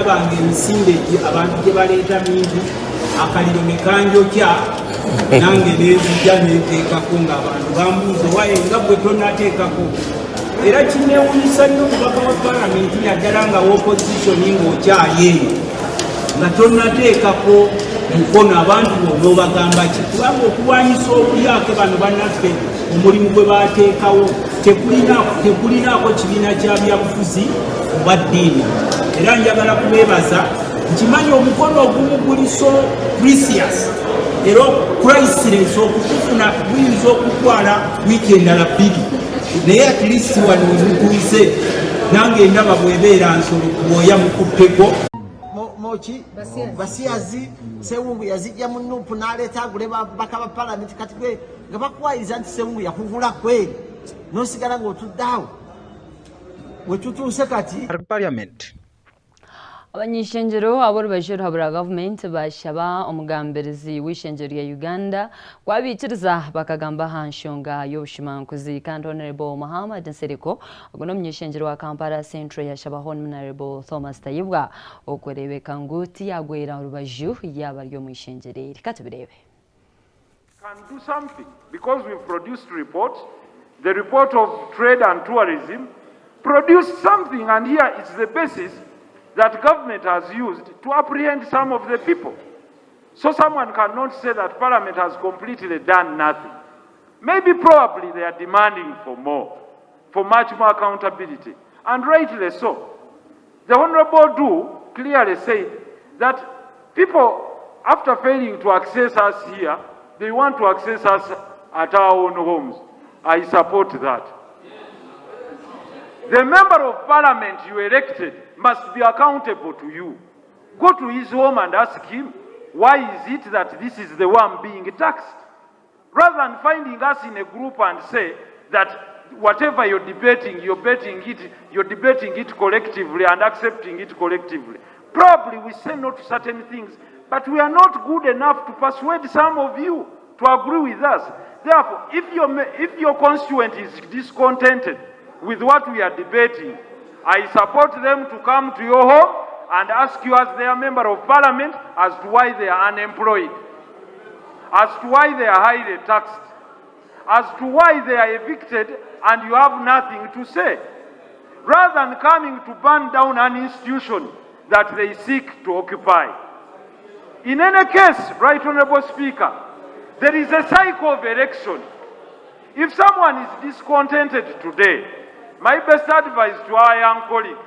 Ndaba ng'emisinde abantu gye baleeta mingi, akaliro ne kanjokya nange ne nzija ne nteekako ng'abantu bambuuza owaye nga ggwe tonnateekako. Era kinneewuunyisa nnyo omubaka wa palamenti naddala nga w'opozisoni ng'okyali eyo nga tonnateekako mukono abantu bo onoobagamba ki? Kubanga okulwanyisa obulyake bano bannaffe omulimu gwe baateekawo tekulinaako kibiina kya byabufuzi oba ddiini era njagala kubeebaza nkimanyi omukono ogumu guli so precious era priceless okukufuna guyinza okutwala wiiki endala bbiri naye at least wano wemutuuse nange ndaba bwebeera nsolo kubwoya mukutteko Moki basiyazi Sewungu yazijja mu nupu n'aleeta agule baka ba palamenti kati gwe nga bakuwayiriza nti Sewungu yakugula kweri n'osigala ng'otudde awo wetutuuse kati. Parliament. Abany'ishengyero ab'orubaju oruhabura gavumenti bashaba omugambirizi w'eishengyero rya Uganda ku abaikiriza bakagamba aha nshonga y'obushumankuzi kandi Honourable Muhammad Nsereko ogu n'omuny'ishengyero wa Kampala Central yashaba Honarable Thomas Tayebwa okureebeka ngu tiyagwera rubaju yaaba ari omu ishengyero eri. Katubireebe. Can do something because we've produced reports, the report of trade and tourism produced something and here it's the basis that government has used to apprehend some of the people. So someone cannot say that parliament has completely done nothing. Maybe probably they are demanding for more, for much more accountability, and rightly so. The Honorable Du clearly said that people, after failing to access us here, they want to access us at our own homes. I support that. The member of parliament you elected must be accountable to you. Go to his home and ask him, why is it that this is the one being taxed? Rather than finding us in a group and say that whatever you're debating, you're debating it, you're debating it collectively and accepting it collectively. Probably we say no to certain things, but we are not good enough to persuade some of you to agree with us. Therefore, if your, if your constituent is discontented with what we are debating, I support them to come to your home and ask you as their member of parliament as to why they are unemployed, as to why they are highly taxed, as to why they are evicted and you have nothing to say. Rather than coming to burn down an institution that they seek to occupy. In any case, Right Honorable Speaker, there is a cycle of election. If someone is discontented today, my best advice to our young colleagues,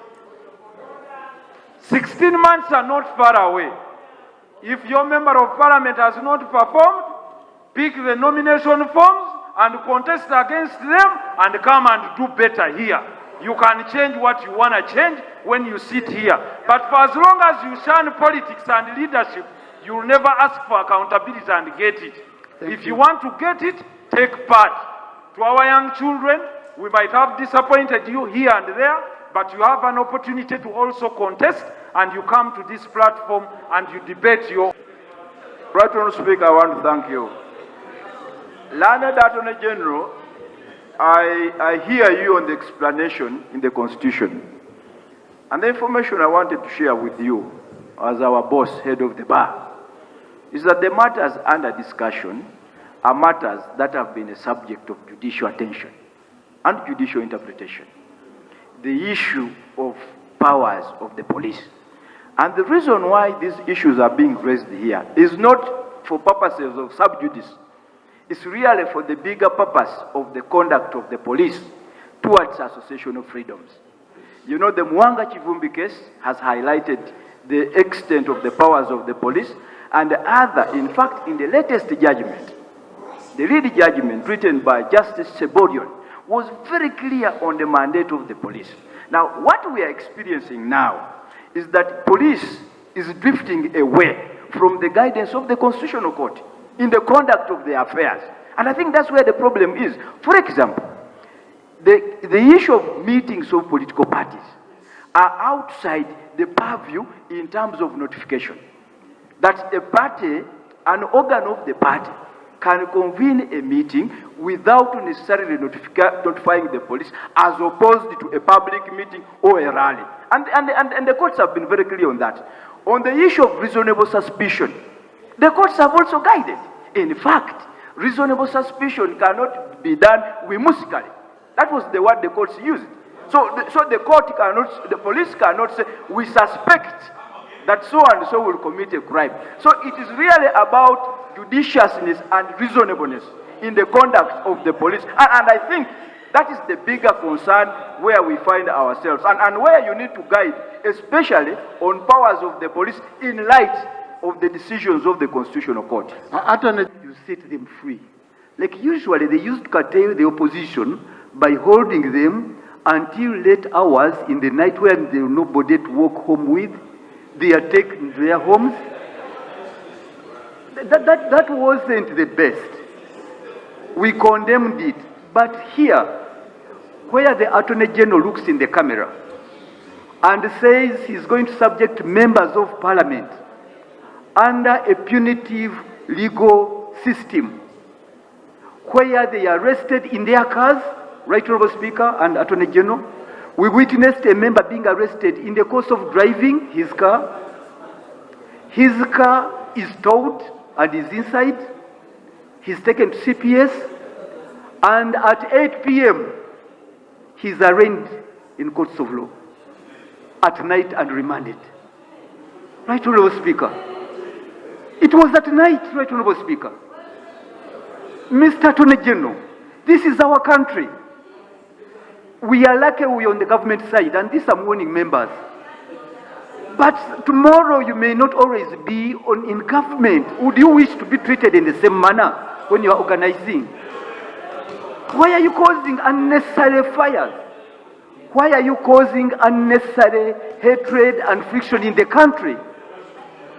16 months are not far away. If your member of parliament has not performed, pick the nomination forms and contest against them and come and do better here. You can change what you want to change when you sit here. But for as long as you shun politics and leadership, you'll never ask for accountability and get it. Thank if you. you want to get it, take part. To our young children, we might have disappointed you here and there, but you have an opportunity to also contest and you come to this platform and you debate your. Right Honourable Speaker, I want to thank you. Learned Attorney General, I, I hear you on the explanation in the Constitution. And the information I wanted to share with you as our boss, head of the bar, is that the matters under discussion are matters that have been a subject of judicial attention and judicial interpretation. The issue of powers of the police. And the reason why these issues are being raised here is not for purposes of sub judice. It's really for the bigger purpose of the conduct of the police towards association of freedoms. You know, the Muwanga Kivumbi case has highlighted the extent of the powers of the police and the other, in fact, in the latest judgment, the lead judgment written by Justice Cheborion was very clear on the mandate of the police. Now, what we are experiencing now is that police is drifting away from the guidance of the Constitutional Court in the conduct of their affairs. And I think that's where the problem is. For example, the, the issue of meetings of political parties are outside the purview in terms of notification. That a party, an organ of the party, can convene a meeting without necessarily notifying the police, as opposed to a public meeting or a rally. And, and, and, and the courts have been very clear on that. On the issue of reasonable suspicion, the courts have also guided. In fact, reasonable suspicion cannot be done whimsically. That was the word the courts used. So the, so the court cannot, the police cannot say, we suspect that so and so will commit a crime. So it is really about judiciousness and reasonableness in the conduct of the police. And, and I think that is the bigger concern where we find ourselves and, and where you need to guide, especially on powers of the police in light of the decisions of the Constitutional Court. Attorney, you set them free. Like usually they used to curtail the opposition by holding them until late hours in the night when there is nobody to walk home with. They are taken to their homes. That, that, that wasn't the best. We condemned it. But here, where the Attorney General looks in the camera and says he's going to subject members of parliament under a punitive legal system where they are arrested in their cars, Right Honorable Speaker and Attorney General. We witnessed a member being arrested in the course of driving his car. His car is towed and is inside. He's taken to CPS. And at 8 p.m., he's arraigned in courts of law at night and remanded. Right Honorable Speaker. It was at night, Right Honorable Speaker. Mr. Attorney General, this is our country. We are lucky we are on the government side, and this I'm warning members. But tomorrow you may not always be on, in government. Would you wish to be treated in the same manner when you are organizing? Why are you causing unnecessary fires? Why are you causing unnecessary hatred and friction in the country?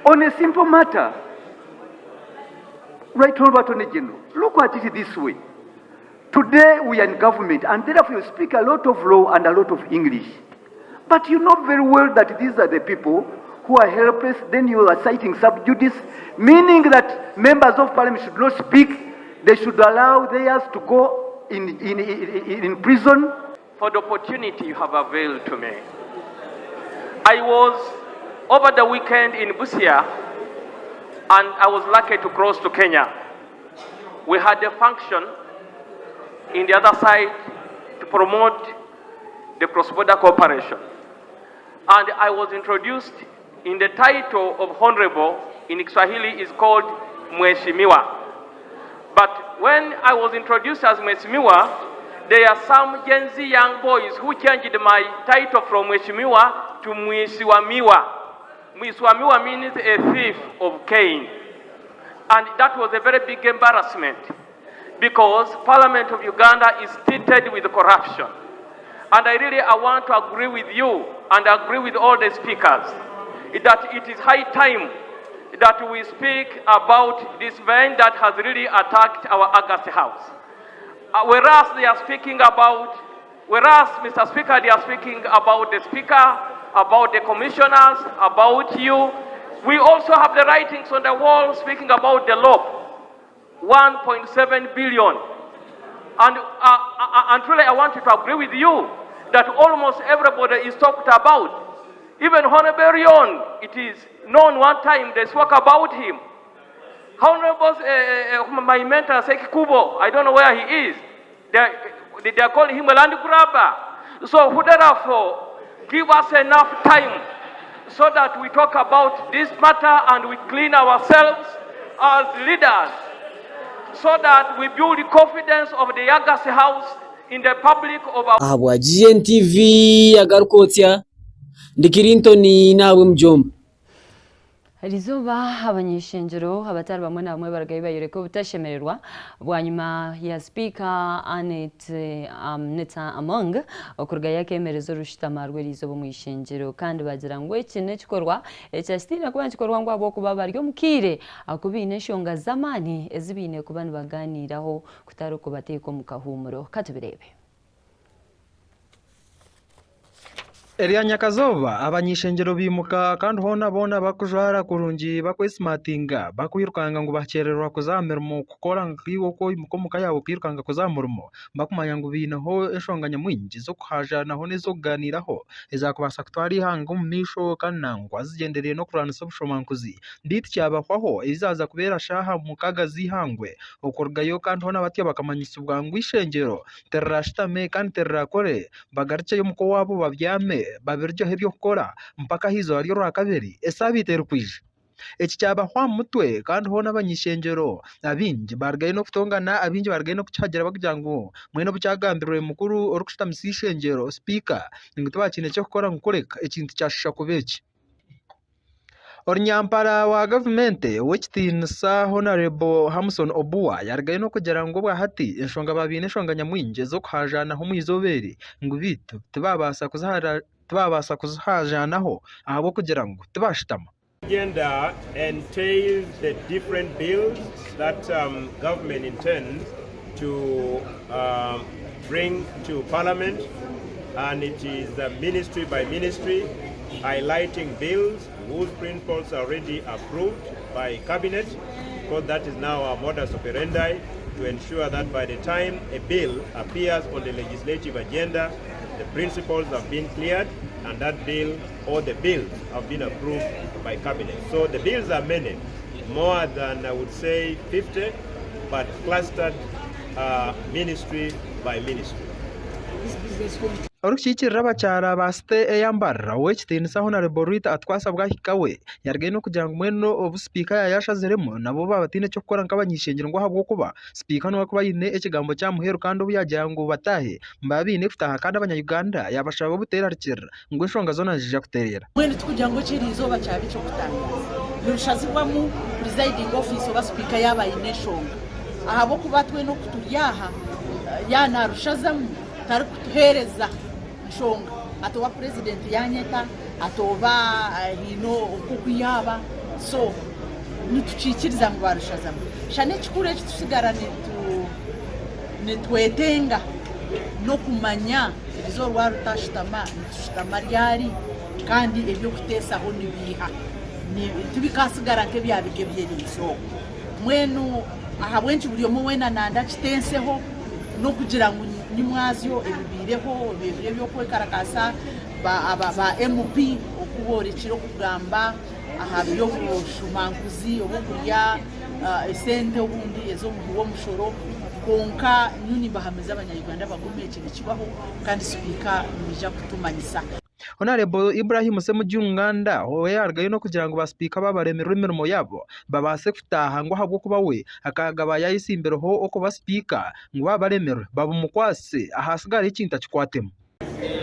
On a simple matter. Right, Honorable Attorney General, look at it this way. Today we are in government and therefore you speak a lot of law and a lot of English. But you know very well that these are the people who are helpless. Then you are citing sub judice, meaning that members of parliament should not speak. They should allow theirs to go in, in, in, in prison. For the opportunity you have availed to me. I was over the weekend in Busia and I was lucky to cross to Kenya. We had a function in the other side to promote the cross-border cooperation. And I was introduced in the title of Honorable in Kiswahili is called Mheshimiwa. But when I was introduced as Mheshimiwa, there are some Gen Z young boys who changed my title from Mheshimiwa to Mwisiwamiwa. Mwisiwamiwa means a thief of cane. And that was a very big embarrassment because Parliament of Uganda is tainted with corruption. And I really I want to agree with you and agree with all the speakers that it is high time that we speak about this vein that has really attacked our August house. Whereas they are speaking about, whereas, Mr. Speaker, they are speaking about the speaker, about the commissioners, about you. We also have the writings on the wall speaking about the law, 1.7 billion. And, and truly, I want to agree with you that almost everybody is talked about. Even Honorable Rion, it is known one time they spoke about him. Honorable, my mentor, Ssekikubo, I don't know where he is. They, they are calling him a land grabber. So therefore, give us enough time so that we talk about this matter and we clean ourselves as leaders so that we build the confidence of the August House in the public of our Ahabwa GNTV agaruka ndi Clinton nawe mujomba. Eriizooba abany'ishengyero abatari bamwe na bamwe baragayo bayoreka obutashemererwa bwanyima ya sipiika Annet Anita Among okurugayo akeemereza orushutama rw'eriizooba omu ishengyero kandi bagira ngu eki n'ekikorwa ekyakitiina kuba nikikorwa ngu ahabw'okuba bari omu kaire aku baine enshonga z'amaani ezi baine kuba nibaganiiraho kutari okubateeka omu kahuumuro katubireebe. Erya nyakazooba abany'ishengyero baimuka kandi hoona boona barikujwara kurungi barikwesimatinga barikwirukanga ngu bakyerererwa kuza aha mirimo kukora nkaiwe oku oimuka omuka yaawe okairukanga kuza aha murimo barikumanya ngu baineho enshonga nyamwingi z'okuhajaanaho n'ez'okugaaniiraho ezaakubaasa kutwara eihanga omu maisho kandi nangwa zigyendereire n'okurwanisa obushomankuzi beitu kyabahwaho ei zaaza kubeera shaaha mukaaga z'eihangwe okurugayo kandi hoona batyo bakamanyisibwa ngu eishengyero tirirashutame kandi tirirakore bagarukyeyo omuka owaabo babyame babirugyeho eby'okukora mpaka aha izooba ry'orwakabiri esaabiiti erikwija. Eki kyabahwa aha mutwe kandi hoona abany'ishengyero abaingi baarugayo n'okutongana abaingi baarugayo n'okukihagira barikugira ngu mbwenu obu kyagambirwe mukuru orikushutamisa eishengyero, sipiika, ngu tibakiine ky'okukora ngu kureka ekintu kyashusha kuba eki. Orunyampara wa gavumenti ow'ekitiinisa Hon. Hamson Obua yarugayo n'okugira ngu obwahati enshonga babaine enshonga nyamwingi ez'okuhajaanaho omu izooba eri ngu beitu tibabaasa kuzihajaanaho ahabw'okugira ngu tibashutama. Agenda entails the different bills that um, government intends to um, bring to parliament and it is uh, ministry by ministry highlighting bills whose principles are already approved by cabinet because that is now our modus operandi to ensure that by the time a bill appears on the legislative agenda, the principles have been cleared and that bill or the bills have been approved by cabinet. So the bills are many, more than I would say 50, but clustered ministry by ministry. Orikukiikirira abakyara ba site eya Mbarara, Ow'ekitiinisa Hon. Rita Atwasa Bwahika we yarugayo n'okugira ngu mbwenu obu sipiika yaayashaziremu nabo baaba bataine eky'okukora nk'abany'ishengyero ngu ahabw'okuba sipiika niwe arikuba aine ekigambo ky'aha muheru kandi obu yaagira ngu bataahe nibaba baine kutaaha kandi abanya-Uganda yaabashaba obuteerarikirira ngu enshonga zoona niziija kutereera. Mbwenu tikugira ngu eki eriizooba kyaba eky'okutangaaza. Nirushazibwamu presiding officer oba sipiika yaaba aine enshonga. Ahabw'okuba twena oku turi aha, yaaba naarushazamu tarikutuheereza nshonga. Ati oba purezidenti yaanyeta, ati oba haine nk'oku yaaba. So nitukiikiriza ngu baarushazamu. Shana ekikuru eki tusigara nitwetenga n'okumanya erizooba rwarutashutama nitushutama ryari kandi eby'okuteesaho nibiiha. Tibikaatsigara nk'ebyabiryo eby'eriizooba. Mbwenu ahabw'enki buri omwe weena nanda akitenseho n'okugira ngu nyimwazyo ebibaireho ebyo eby'okwekarakaasa ba MP oku boorekire okugamba aha by'obushumankuzi oba okurya esente obundi ez'omuhi w'omushoro kwonka nyowe nimbahamiza abanya-Uganda bagume eki nikibaho kandi sipiika naija kutumanyisa. Honarebo Ibrahim Ssemujju Nganda we yarugayo n'okugira ngu ba sipiika babaremerwa emirimo yaabo babaase kutaaha ngu ahabw'okuba we akagaba yayetsimbireho okuba sipiika ngu baaba baremirwe babumukwase ahasigara ekintu akikwatemu.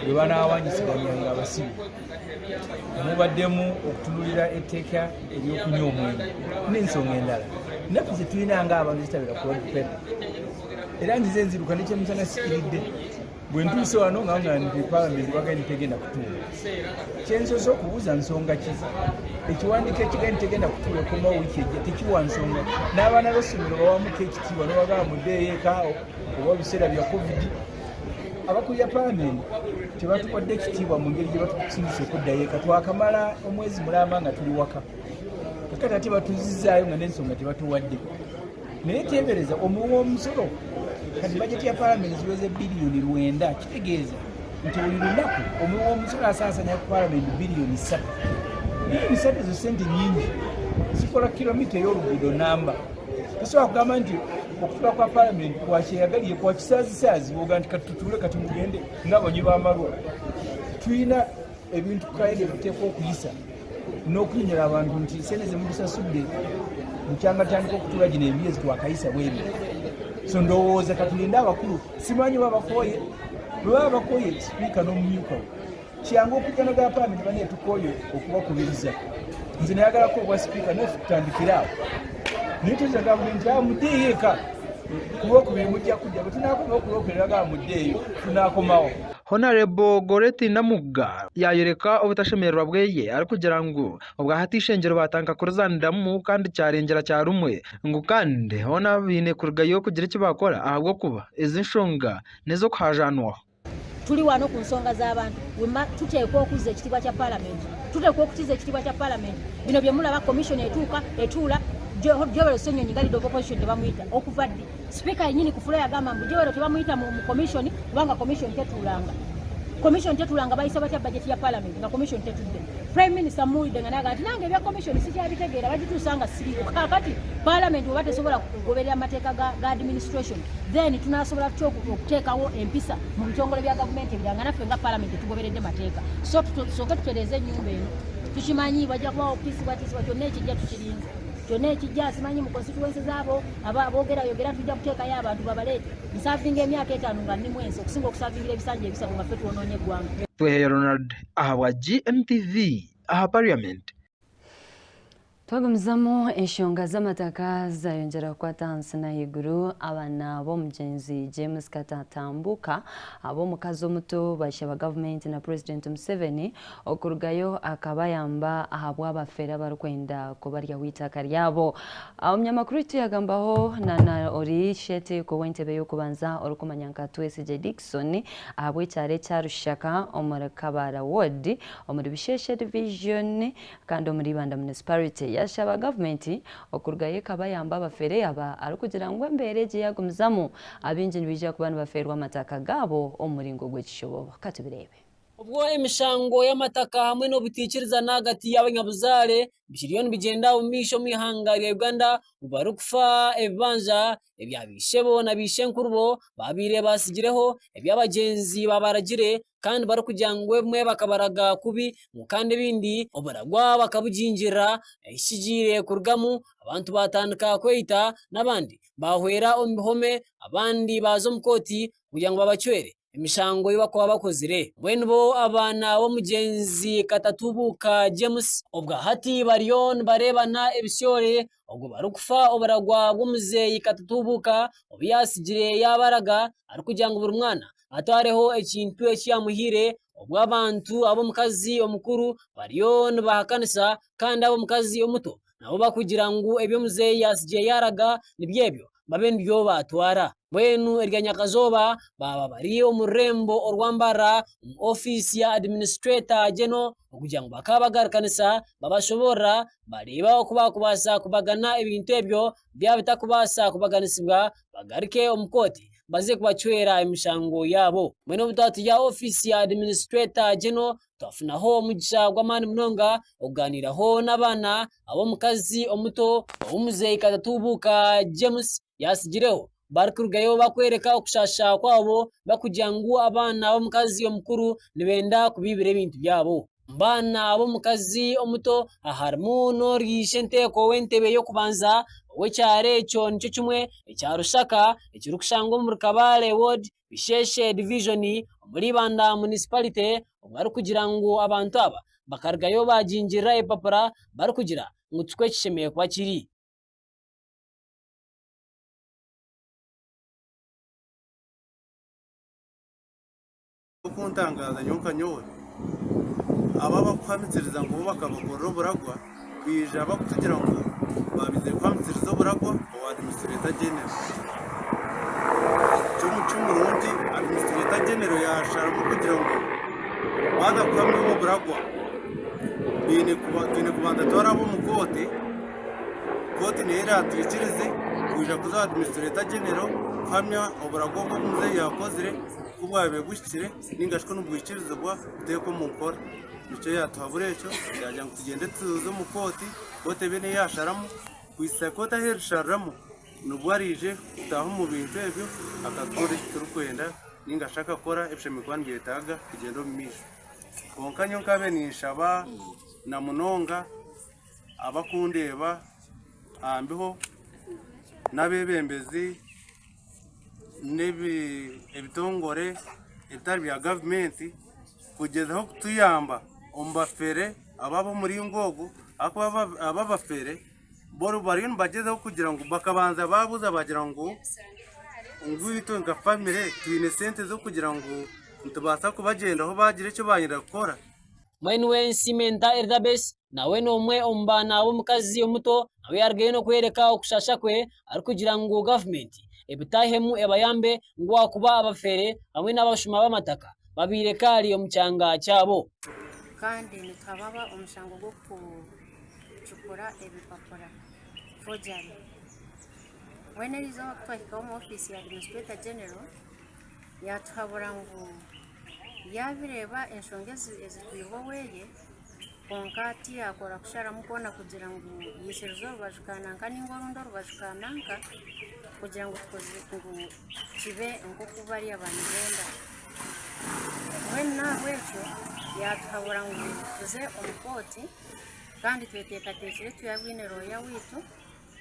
Bwe banaawanyisiganyanga abasibe, mubaddemu okutunulira etteeka ery'okunywa omwenge n'ensonga endala naffe ze tulina ng'abantu zitabeera ku road paper era nzize nziruka n'ekyemisana sikiridde bwe ntuuse wano nga nga nti palamenti bagambye nti tegenda kutuula kye nsoose okubuuza nsonga ki ekiwandiiko ekigambye nti tegenda kutuula ekomawo wiiki ejja tekiwa nsonga n'abaana b'essomero bawamuko ekitiibwa n'obagamba muddeeyo eka oba biseera bya covid Abakulira palamenti tebatuwadde kitiibwa mu ngeri gye batusindise okuddayo eka. Twakamala omwezi mulamba nga tuli waka, kakati ate batuzzizaayo nga n'ensonga tebatuwadde. Naye teebereza omuwi w'omusolo kati bajeti ya palamenti ziweze biliyoni lwenda, kitegeeza nti buli lunaku omuwi w'omusolo asaasanya ku palamenti biliyoni ssatu. Biliyoni ssatu ezo ssente nyingi, zikola kilomita ey'oluguudo namba. Tosobola kugamba nti okutuula kwa palamenti kwakyeyagalire kwa kisaazisaazi woga nti kati tutuule kati mugende ng'abanywi b'amalwa. Tulina ebintu kaye bye tuteekwa okuyisa n'okunyonyola abantu nti sente ze mutusasudde bukyanga tutandika okutuula gino emyezi twakayisa bwebyo. So ndowooza katulinde abakulu, simanyi oba bakooye, bwe baba bakooye sipiika n'omumyuka we kyangu okujja nogaa palamenti banaye tukooye okubakubiriza nze nayagalako obwa sipiika naye tutandikire awo naye toyinza gavumenti awo muddeeyo eka ku lwokubiri mujja kudda bwe tunaakomawo ku lwokubiri bagamba muddeeyo tunaakomawo. Honarebo Goretti Namugga yayoreka obutashemererwa bweye arikugira ngu obwahati eishengyero batandika kurizaniramu kandi kyarengyera kyarumwe ngu kandi hoona baine kurugayo kugira eki bakora ahabw'okuba ezi enshonga n'ez'okuhajanwaho. Tuli wano ku nsonga z'abantu. Tuteekwa okuzza ekitiibwa kya palamenti, tuteekwa okutiza ekitiibwa kya palamenti. Bino bye mulaba commission etuuka etuula Joel Ssenyonyi nga leader of opposition tebamuyita okuva ddi? Sipiika yennyini ku floor yagamba mbu Joel tebamuyita mu commission kubanga commission tetuulanga. Commission tetuulanga, bayisa batya budget ya parliament nga commission tetudde? Prime Minister muwulidde nga naga nti nange ebya commission sikyabitegeera, bagituusa nga siriiwo. Kaakati parliament bweba tesobola kugoberera amateeka ga administration, then tunasobola tutya okuteekawo empisa mu bitongole bya gavumenti ebirala nga naffe nga parliament tetugoberedde mateeka? So tusooke tutereeze ennyumba eno. Tukimanyi wajja kubawo okutiisibwatiisibwa, kyonna ekijja tukirinze, kyonna ekijja. Simanyi mu constituency zaabo aboogera yogera, tujja kuteekayo abantu babaleete. Nsavinga emyaka 5 nga nnimu ensi okusinga okusavingira ebisanja 3 nga ffe twonoonye eggwanga. Tweheyo Ronald ahabwa GMTV aha Parliament. Twagumizamu enshonga z'amataka zayongyera kukwata ahansi n'ahaiguru. Abaana b'omugyenzi James Katatambuka ab'omukazi omuto bashaba gavumenti na Purezidenti Museveni okurugayo akabayamba ahabw'abafere abarikwenda kubaryaho eitaka ryabo. Omunyamakuru waitu yagambaho na ori Sheteeko w'entebe y'okubanza orikumanya nka Twesigye Dickson ahabw'ekyaro ekya Rushaka omuri Kabara Ward omuri Bisheshe Division kandi omuri Ibanda Municipality yashaba gavumenti okurugayo ekabayamba abafere aba arikugira ngu embeera egi yagumizamu abaingi nibaija kuba nibaferwa amataka gaabo omu muringo gw'ekishobobo. Katubireebe. Obwo emishango y'amataka hamwe n'obutaikirizana ahagati y'abanyabuzaare bikiriyo nibigyenda omu maisho omu ihanga rya Uganda barikufa ebibanja ebya baishebo na baishenkurubo baabaire baatsigireho ebi abagyenzi baabaragire kandi barikugira ngu ebimwe bakabaraga kubi ngu kandi ebindi oburagwa bakabugingirira ekigiire kurugamu abantu baatandika kweita n'abandi baahwera omu bihome abandi baaza omu kooti kugira ngu babacwere emishango ei barikuba bakozire. Mbwenu bo abaana b'omugyenzi Katatubuuka James obwa hati bariyo nibareebana ebisyore obwo barikufa oburagwa bw'omuzeeyi Katatubuuka obu yaatsigire yaabaraga arikugira ngu buri mwana atwareho ekintu eki yaamuhaire obwo abantu ab'omukazi omukuru bariyo nibahakanisa kandi ab'omukazi omuto nabo barikugira ngu ebi omuzeeyi yaatsigiire yaaraga nibyo ebyo babe nibyo baatwara. Mbwenu erya nyakazooba baaba bari omu rurembo orwa Mbarara omu ofiisi ya Administrator General okugira ngu bakabagarukanisa babashoboorora bareebe oku baakubaasa kubagana ebintu ebyo byaba bitakubaasa kubaganisibwa bagaruke omu kooti baze kubacwera emishango yaabo. Mbwenu obu twaba turi aha ofiisi ya Administrator General twafunaho omugisha gw'amaani munonga okugaaniiraho n'abaana ab'omukazi omuto ou muzeeyi Katatuubuuka James yaatsigireho barikurugayo barikworeka okushaasha kwabo barikugira ngu abaana b'omukazi omukuru nibenda kubaibira ebintu byabo. Omu baana b'omukazi omuto harimu n'ori ishenteeko w'entebe y'okubanza ow'ekyaro ekyo nikyo kimwe ekya Rushaka ekirikushangwa omuri Kabale ward Bisheshe Division omuri Ibanda Municipality obwo arikugira ngu abantu aba bakarugayo baagingirira ebipapura barikugira ngu tikwo kishemereire kuba kiri. Ekirikuntangaza nyowe nka nyowe, abo abarikuhamisiriza ngu bo bakabakorera oburagwa baija barikutugira ngu babaizire kuhamisiriza oburagwa owa Administrator General. Eky'omucwi murungi Administrator General yasharamu kugira ngu baaza kuhamya obwo buragwa twine kubanza twaraba omu kooti. Kooti niyo eraatwikirize kwija kuza aha Administrator General kuhamya oburagwa obu omuzeeyi yaakozire ku bwabaire buhikire nainga shi ku nibwikirizibwa kuteekwa omu nkora. Nikyo yaatuhabura ekyo yaagira ngu tugyende tuze omu kooti, kooti ebe niyo yaasharamu. Kuhitsya kooti ahu erishariramu nibwo araije kutaaha omu bintu ebyo akatukora eki turikwenda nainga shi akakora ebishemereire kuba nibyetaaga kugyenda omu maisho. Kwonka nyowe nkaabaire ninshaba na munonga abakundeeba aha mbiho n'abeebembezi n'ebitongore ebitari bya gavumenti kugyezaho kutuyamba omu bafere aba ab'omuringo ogu ahakuba aba abafere bo bariyo nibagyezaho kugira ngu bakabanza baabuuza baagira ngu itwe nka famire twine sente z'okugira ngu nitubaasa kubagyendaho baagira eki baayenda kukora. Mbwenu we Nsiimenta Elizabeth nawe n'omwe omu baana b'omukazi omuto nawe yarugayo n'okworeka okushasha kwe arikugira ngu gavumenti ebitahemu ebayambe ngu ahakuba abafeere hamwe n'abashuma b'amataka. babaire kaari omu kyanga kyabo. Kandi nituhababa omushango gw'okucukura ebipapura, forgery. Mbwenu erizooba ku twahika omu ofiisi ya Administrator General, yaatuhabura ngu yaabireeba enshonga ezi ezitwirwe oweye, kwonka tiyaakora kusharamu kwona kugira ngu yaikiriza orubaju ka nanka ninga orundi orubaju ka nanka kugira ngu tukoze ngu kibe nk'oku bariya banibenda. Mbwenu n'ahabw'ekyo yaatuhabura ngu tuze omu kooti kandi tweteekateekire twabwine looya waitu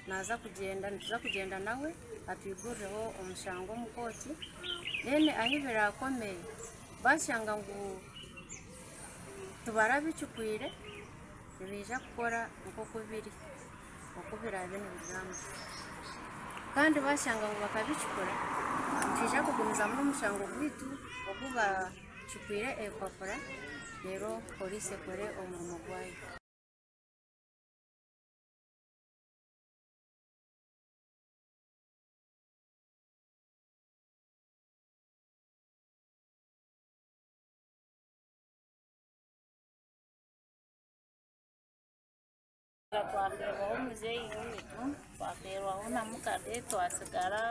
naaza kugyenda nituza kugyenda nawe atwigurireho omushango omu kooti then ahu biraakome baashanga ngu tibarabicukwire nibaija kukora nk'oku biri oku biraabe nibigamba. Kandi baashanga ngu bakabicukura nitwija kugumizamu n'omushango gwaitu ogu bacukwire ebipapura reero poriisi ekore omurimo gwayo. Twafeerwaho muzeeyi waitu, twafeerwaho na mukade twasigara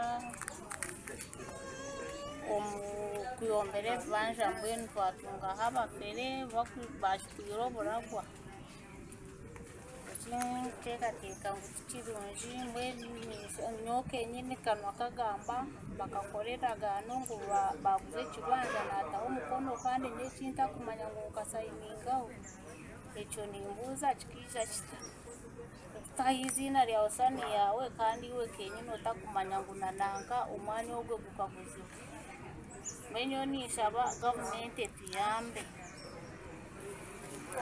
omu kuyombera ebibanja mbwenu twatungaho abafere baacwire oburagwa. Eki ndikuteekateeka ngu tikirungi mbwenu nyowe kenyini kanwa kagamba bakakora endagaano ngu baaguza ekibanja naataho omukono kandi nyowe eki ntakumanya ngu nkasayiningaho. Ekyo nimbuuza kikaija kita? Okutaho eiziina rya Hosani yaawe kandi iwe kenyini otakumanya ngu na nanka omwanya ogwo gukaguzibwa. Mbwenu nyowe ninshaba gavumenti etuyambe.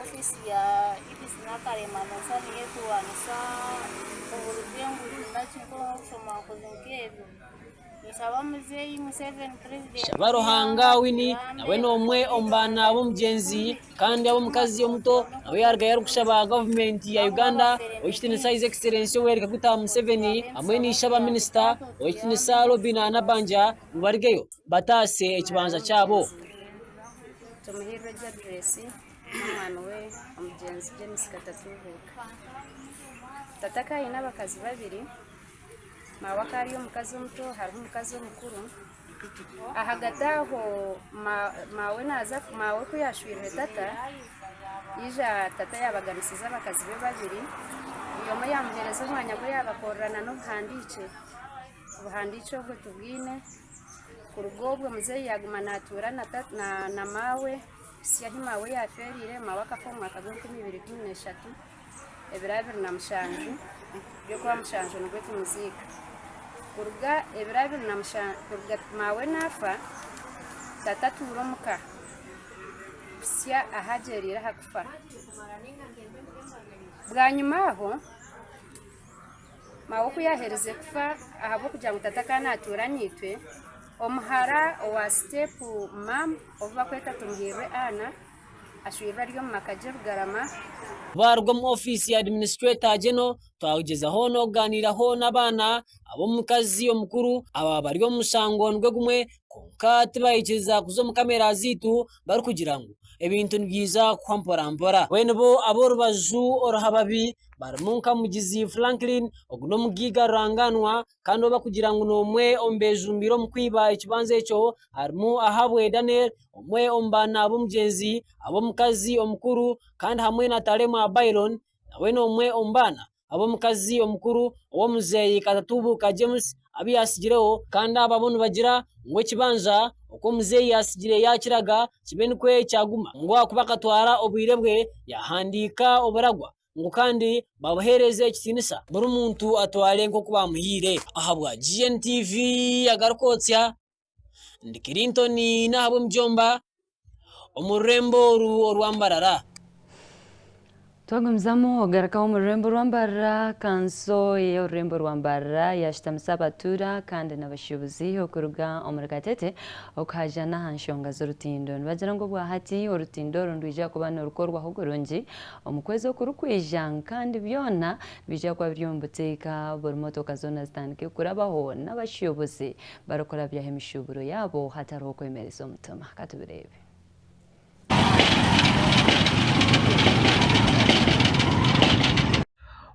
Ofiisi ya EPC Nakarema noshusha niyo ekurwanisa oburi bw'enguzi naki nk'obushomankuzi nk'ebyo. Ninshaba muzeeyi Museveni purezidenti Shaba Ruhanga Winnie nawe n'omwe omu baana b'omugyenzi kandi ab'omukazi omuto nawe yarugayo arikushaba gavumenti ya Uganda Ow'ekitiinisa His Excellency Yoweri Kaguta Museveni hamwe n'eishe aba minisita Ow'ekitiinisa Robinah Nabbanja ngu barugeyo bataase ekibanja kyabo. Tumuhairwe gye address n'omwami we omugyenzi James Katatuubuuka. Tata akaba aine abakazi babiri, maawe akaba ari omukazi omuto hariho omukazi omukuru. Ahagati aho maawe naaza maawe ku yaashwirwe tata, yaija tata yaabaganisiza abakazi be babiri, buri omwe yaamuheereza omwanya gwe yaabakorera n'obuhandiikye. Obuhandiikye obwo tubwine. Kuruga obwo muzeeyi yaaguma naatuura na maawe kuhitsya ahi maawe yaafeereire. Maawe akafa omu mwaka gw'enkumi ibiri ikumi n'eshatu, ebiro 27 by'Okwamushanju nibwo tumuziika. Kuruga ebiro abiri na mushanju, kuruga maawe naafa, tata atuura omuka kuhitsya ahu agyereire aha kufa. Bwanyima aho. Maawe ku yaaherize kufa ahabw'okugira ngu tata akaba naatuura naitwe, omuhara owa siteepu maamu ou barikweta Tumuhairwe Anna ashweirwe ari omu maka gye Rugarama. Baaruga omu ofiisi ya Administrator General twagyezaho n'okugaaniiraho n'abaana ab'omukazi omukuru aba bari omu mushango nigwo gumwe kwonka tibaikiriza kuza omu kamera zaitu barikugira ngu ebintu nibyija kuhwa mporampora. Mbwenu bo ab'orubaju oruhababi barimu nka Mugizi Franklin, ogu n'omugaiga rurangaanwa kandi ou barikugira ngu n'omwe omu beejumbiire omu kwiba ekibanja ekyo, harimu Ahabwe Daniel, omwe omu baana b'omugyenzi, ab'omukazi omukuru kandi hamwe na Taremwa Byron nawe n'omwe omu baana ab'omukazi omukuru ow'omuzeeyi Katatuubuuka James abu yaatsigireho kandi aba bo nibagira ngu ekibanja oku omuzeeyi yaatsigire yaakiraga kibe nikwo kyaguma ngu ahakuba akatwara obwire bwe yaahandiika oburagwa ngu kandi babuheereze ekitiinisa buri muntu atware nk'oku baamuhaire. Ahabwa GNTV agarikwotsya ndi Clinton n'ahabw'Omujomba omu rurembo oru orwa Mbarara. Twagumizamu ogarukaho omu rurembo rwa Mbarara, kanso y'orurembo rwa Mbarara yashutamisa abatuura kandi n'abashuubuzi okuruga omuri Katete okuhajana aha nshonga z'orutindo. Nibagira ngu obwahati orutindo oru nirwija kuba nirukorwaho kurungi omu kwezi okurikwija kandi byona nibiija kuba biri omu buteeka buri motoka zoona zitandike kurabaho n'abashuubuzi barikurabyaho emishuuburo yaabo hatariho kwemereza omutima. Katubireebe.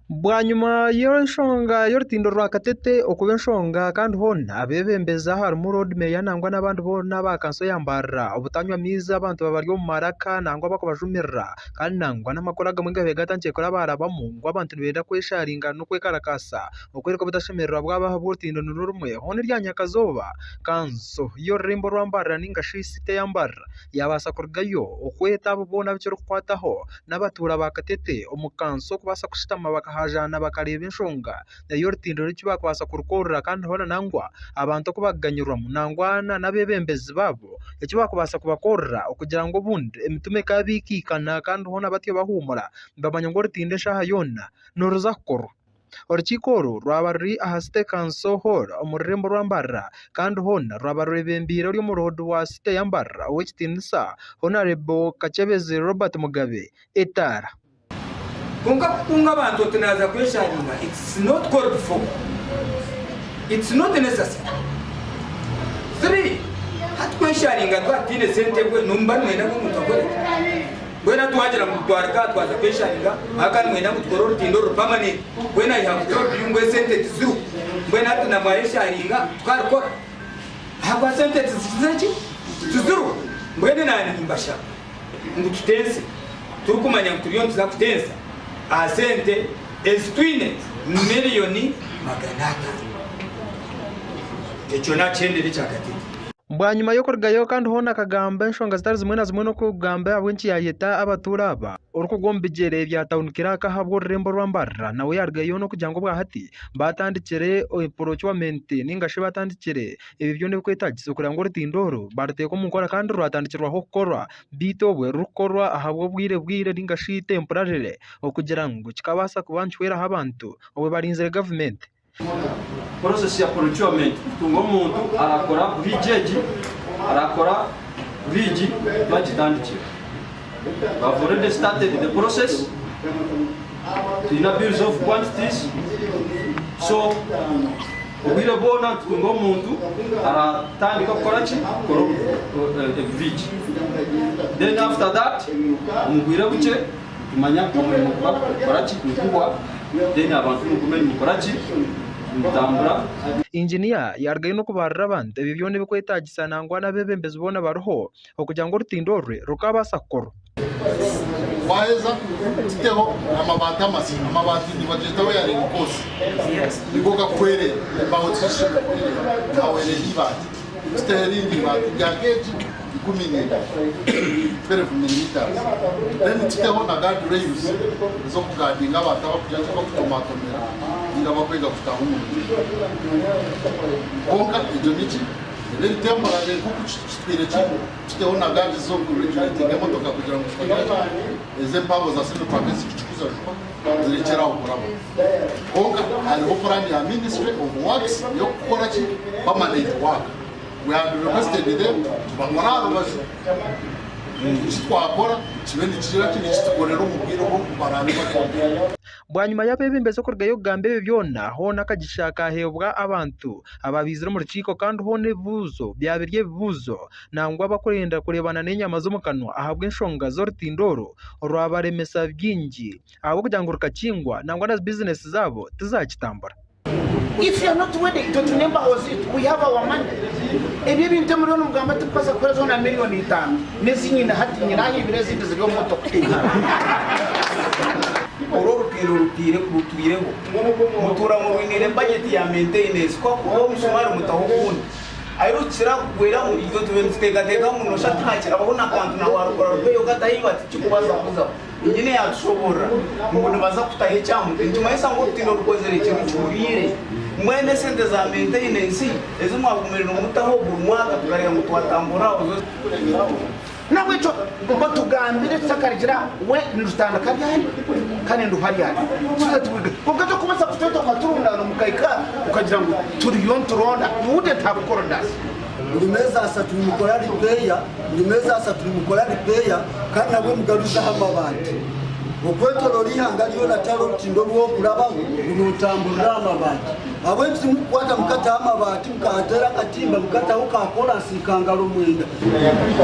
Bwanyima y'enshonga y'orutindo rwa Katete okuba enshonga kandi hoona abeebembezi harimu Lord Meeya nangwa n'abandi boona aba kanso ya Mbarara obutanywa maizi abantu babari omu maraka nangwa bakubajumirira kandi nangwa n'amakuru agamwe gabaire gatandikire kurabarabamu ngu abantu nibenda kwesharinga n'okwekarakaasa okworeka obutashemererwa bwabo ahabw'orutindo nirwo rumwe hoona erya nyakazooba kanso y'orurembo orwa Mbarara ninga shi city ya Mbarara yaabaasa kurugayo okweta abo boona abu kirikukwataho n'abatuura ba Katete omu kanso kubaasa kushutama bakahajaana bakareeba enshonga ey'orutindo eki baakubaasa kurukorera kandi hoona nangwa abantu oku bakuganyirwamu nangwa n'abeebembezi baabo eki baakubaasa kubakorera okugira ngu obundi emitima ekaabaikaikana kandi hoona batyo bahuumura bamanya ngu orutindo eshaaha yoona niruza kukorwa. Orukiiko oru rwaba ruri aha City Council Hall omu rurembo rwa Mbarara kandi hoona rwaba rwebembeire ori omuroodi wa City ya Mbarara Ow'ekitiinisa Hon. Kakyebezi Robert Mugabe. Etaara. Kwonka kukunga abantu oti naaza kwesharinga it's not called for, it's not necessary. 3 hati kwesharinga twaba tutaine sente bwe nomuba nimwenda ngu omuntu akore ki? Mbwenu hati twagira ngu twareka twaza kwesharinga ahaka nimwenda ngu tukore orutindo oruri permanent when I have told you ngu esente tiziriho mbwenu hati na mwayesharinga tukarukora ahabwa sente tizikizire ki tiziriho mbwenu nanye nimbashaba ngu tutense turikumanya ngu turiyo nituza kutensa aha sente ezitwine miliyoni 500 ekyo nakihendera ekya Katete. Bwanyima y'okurugayo kandi hoona akagamba enshonga zitari zimwe na zimwe n'okugamba ahabw'enki yaayeta abatuura aba. Orikugwa omu bigyere bya Town Clerk ahabw'orurembo rwa Mbarara nawe yaarugayo n'okugira ngu obwahati baatandikire procurement ninga shi baatandikire ebi byona ebirikwetaagisa okugira ngu orutindo oru baruteeke omu nkora kandi rwatandikirwaho kukorwa beitu obwe rurikukorwa ahabw'obwire bwire ninga shi temporarily okugira ngu kikabaasa kuba nikihweraho abantu obwe barinzire gavumenti. Process ya procurement kutunga omuntu arakora bridge egi arakora bridge twagitandikire. We have already started the process. Twina bills of quantities. So obwire bwona tutunga omuntu aratandika kukora ki kukora bridge. Then after that omu bwire bukye Nitumanya omurimo guba gukora ki? Niguhwa, then abantu mugume nimukora ki? Nimutambura. Inginiya yaarugayo n'okubarira abantu ebyo byona ebirikwetaagisa nangwa n'abeebembezi boona bariho okugira ngu orutindo orwe rukaabaasa kukorwa. Waheza tuteho amabaati amasya, amabaati nibagyeta wearing course nigo gakuhwerera embaho tizishemereire kuhwerera nihahwerera eibaati tuteho erindi ibaati rya gauge 14, 12 millimeters, then tuteho na guard rails ez'okugaadinga abantu abakugira ki abakutomatomera ninga abakwega kutaaha omu rutindo. Kwonka egyo niki? Eri temporary nk'oku kitwire kiri, tuteho na guards z'okuregulatinga emotoka kugira ngu zitagira ki ezi empango za Sinopharm ezikuza juba zirekyere aho kuraba. Kwonka hariho puraani ya ministry of works y'okukora ki permanent work. We had requested them tubakore aha rubaju ngu eki twakora kibe nikigira ki nikitukorera omu bwire obu baraabe bari. Bwanyima y'abeebembezi okurugayo kugamba ebyo byona, hoona akagisha kaaheebwa abantu abaabaizire omu rukiiko kandi hoona ebibuuzo byaba biri ebibuuzo nangwa abakwenda kureebana n'enyama z'omu kanwa ahabw'enshonga z'orutindo oru orwabaremesa bingi ahabw'okugira ngu rukakingwa nangwa na bizinesi zaabo tizaakitambura. If you are not ready itwe twine embaho ziitu we have our money ebyo ebintu emuriyo nimugamba tikubaasa kuherezaho na miriyoni itano nezi nyine hati nyine ahaibiri ezindi ziri omu motoka. Oru orutindo rutwireho mutuura murwiniire bajeti ya maintenance ku hakubaho omusumaari mutaho ogundi ahi rukira kugweramu itwe tube nituteekateeka ngu nosha tihakirabaho na kantu na warukora rweyo katahiiba tikikubaasa kuzaho. Nyine yaatushoboorora ngu nibaza kutaho ekyamutwe. Nikimanyisa ngu orutindo rukozire ekintu kihuriire. Mbwenu esente za maintenance ezi mwagumire nimutaho buri mwaka tukareeba ngu twatambura aho zo. Nahabwekyo batugambire tutakarugire aha, we nirutandika ryari kandi niruhwa ryari? Tuze tubige. Kwonka tokubaasa kutweta okaturundaana omu kahika okagira ngu turiyo nituronda, you wouldn't have called us. Buri meezi asatu nimukora ripeya, buri meezi asatu nimukora ripeya kandi nabwo mugaruzaho amabaati. Okwetoroora eihanga ryona tihariho orutindo orw'okurabaho ngu nootamburira aha mabaati. Ahabw'enki timukukwata mukataho amabaati mukahateera akatimba mukataho ka koransi nka ngaro mwenda?